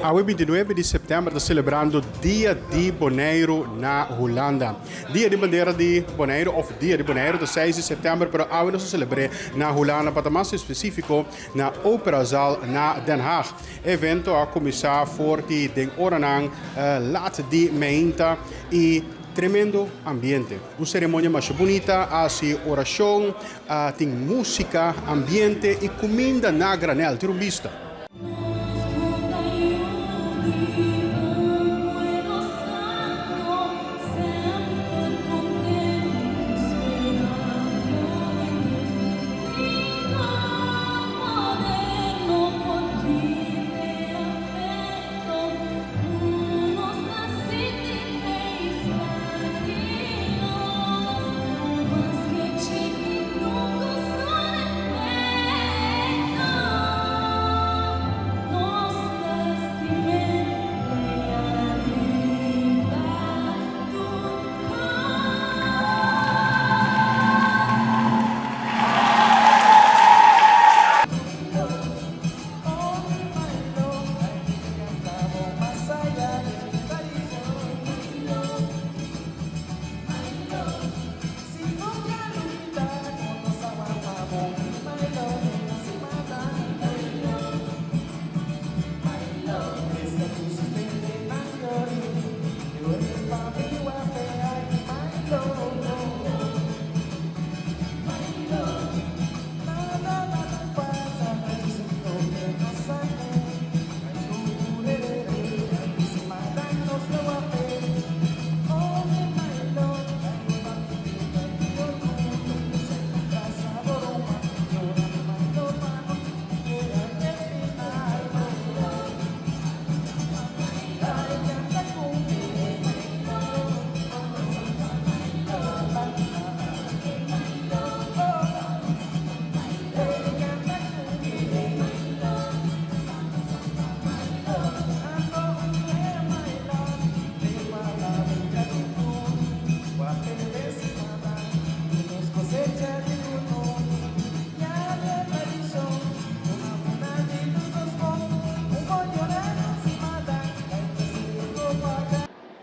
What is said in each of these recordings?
Awe 29 di sèptèmber ta selebrando Dia di Boneiru na Hulanda. Dia di Bandera di Boneiru òf Dia di Boneiru ta 6 di sèptèmber, pero awe nos ta selebr'é na Hulanda, pa ta mas espesífiko na Operazaal na Den Haag. E evento a kuminsá for di den oranan lat di meinta i tremendo ambiente. Un seremonia masha bunita, a hasi orashon, a tin músika, ambiente i kuminda na granèl. Tira un bista.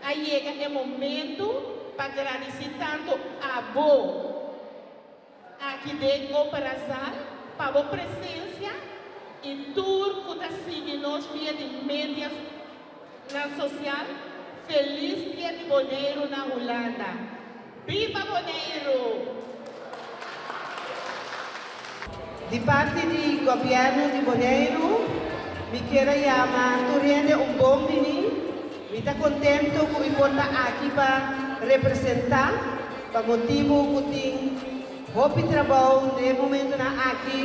A yega e momento pa gradici tanto abo aki den Operazaal pa bo presencia y tur cu ta sigui nos via di medianan social. Feliz Dia di Boneiru na Hulanda! Biba Boneiru! Di parti di Gobièrnu di Boneiru mi kier a yama tur hende un bon bini. Mi ta kontentu ku mi por ta aki pa representá, pa motibu ku tin hopi trabou den e momentunan aki.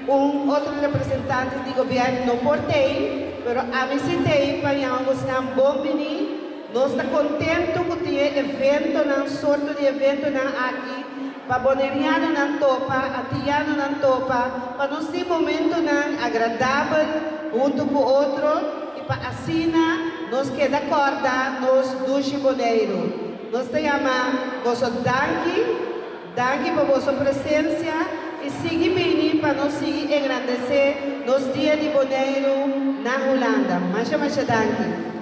Un otro representante di gobièrnu no por t'ei, pero ami si t'ei pa yama bosnan bon bini. Nos ta kontentu ku tin e eventonan, sorto di eventonan aki. Pa bonerianonan topa, antiyanonan topa, pa nos tin momentonan agradabel hunto ku otro i pa asina nos keda kòrda nos dushi Boneiru. Nos ta yama boso danki, danki pa boso presensia i sigui bini pa nos sigui engrandesé nos Dia di Boneiru na Hulanda. Masha masha danki.